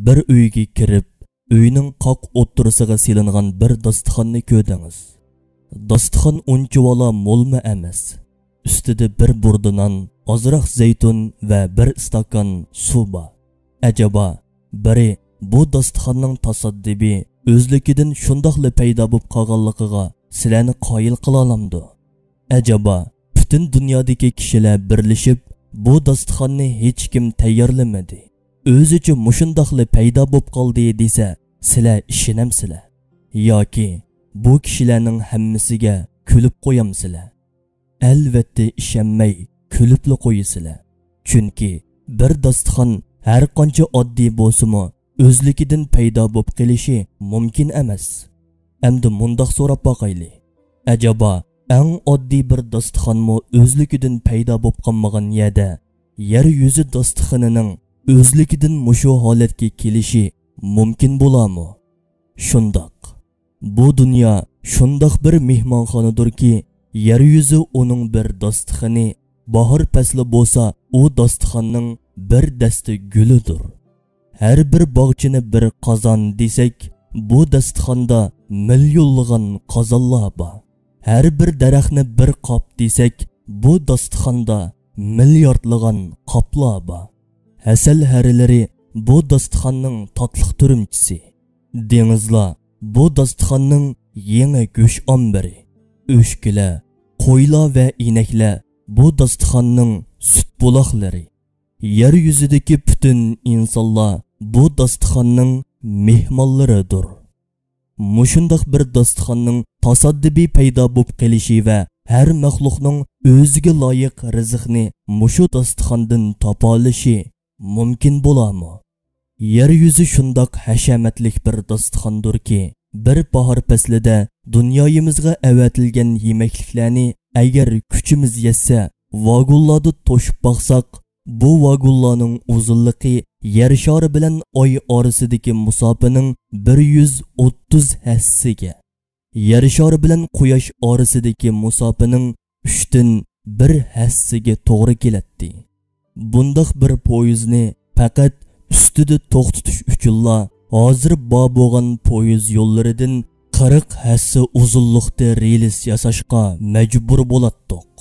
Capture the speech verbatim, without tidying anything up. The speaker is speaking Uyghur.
بىر ئۆيگە كىرىپ، ئۆينىڭ قاق ئوتتۇرىسىغا سېلىنغان بىر داستىخاننى كۆردىڭىز. داستىخان ئۇنچىۋالا مولمۇ ئەمەس. ئۈستىدە بىر بۇردا نان، ئازراق زەيتۇن ۋە بىر ئىستاكان سۇ بار. ئەجەبا، بىرى بۇ داستىخاننىڭ تاسادىپىي ئۆزلۈكىدىن شۇنداقلا پەيدا بولۇپ قالغانلىقىغا سىلەرنى قايىل قىلالامدۇ؟ ئەجەبا، پۈتۈن دۇنيادىكى كىشىلەر بىرلىشىپ بۇ داستىخاننى ھېچكىم تەييارلىمىدى، ئۆزىچە مۇشۇنداقلا پەيدا بولۇپ قالدى دېسە، سىلەر ئىشىنەمسىلەر؟ ياكى بۇ كىشىلەرنىڭ ھەممىسىگە كۈلۈپ قويامسىلەر؟ ئەلۋەتتە ئىشەنمەي، كۈلۈپلا قويىسىلەر. چۈنكى بىر داستىخان ھەرقانچە ئاددىي بولسىمۇ، ئۆزلۈكىدىن پەيدا بولۇپ قېلىشى مۇمكىن ئەمەس. ئەمدى مۇنداق سوراپ باقايلى، ئەجەبا، ئەڭ ئاددىي بىر داستىخانمۇ ئۆزلۈكىدىن پەيدا بولۇپ قالمىغان يەردە يەر يۈزى داستىخىنىنىڭ ئۆزلۈكىدىن مۇشۇ ھالەتكە كېلىشى مۇمكىن بولامۇ؟ شۇنداق. بۇ دۇنيا شۇنداق بىر مېھمانخانىدۇركى، يەر يۈزى ئۇنىڭ بىر داستىخىنى، باھار پەسلى بولسا ئۇ داستىخاننىڭ بىر دەستە گۈلىدۇر. ھەر بىر باغچىنى بىر قازان دېسەك، بۇ داستىخاندا مىليونلىغان قازانلار بار. ھەر بىر دەرەخنى بىر قاپ دېسەك، بۇ داستىخاندا مىلياردلىغان قاپلار بار. ھەسەل ھەرىلىرى بۇ داستىخاننىڭ تاتلىق تۈرۈمچىسى. دېڭىزلار بۇ داستىخاننىڭ يېڭى گۆش ئامبىرى. ئۆچكىلەر، قويلار ۋە ئىنەكلەر بۇ داستىخاننىڭ سۈت بۇلاقلىرى. يەر يۈزىدىكى پۈتۈن ئىنسانلار بۇ داستىخاننىڭ مېھمانلىرىدۇر. مۇشۇنداق بىر داستىخاننىڭ تاسادىپىي پەيدا بولۇپ قېلىشى ۋە ھەر مەخلۇقنىڭ ئۆزىگە لايىق رىزىقنى مۇشۇ داستىخاندىن تاپالىشى مۇمكىن بولامۇ؟ يەر يۈزى شۇنداق ھەشەمەتلىك بىر داستىخاندۇركى، بىر باھار پەسلىدە دۇنيايىمىزغا ئەۋەتىلگەن يېمەكلىكلەرنى ئەگەر كۈچىمىز يەتسە، ۋاگونلاردا توشۇپ باقساق، بۇ ۋاگونلارنىڭ ئۇزۇنلۇقى يەر شارى بىلەن ئاي ئارىسىدىكى مۇساپىنىڭ بىر يۈز ئوتتۇز ھەسسىگە، يەر شارى بىلەن قۇياش ئارىسىدىكى مۇساپىنىڭ ئۈچتىن بىر ھەسسىگە توغرا كېلەتتى. بۇنداق بىر پويىزنى پەقەت ئۈستىدە توختىتىش ئۈچۈنلا ھازىر بار بولغان پويىز يوللىرىدىن قىرىق ھەسسە ئۇزۇنلۇقتا رېلىس ياساشقا مەجبۇر بولاتتۇق.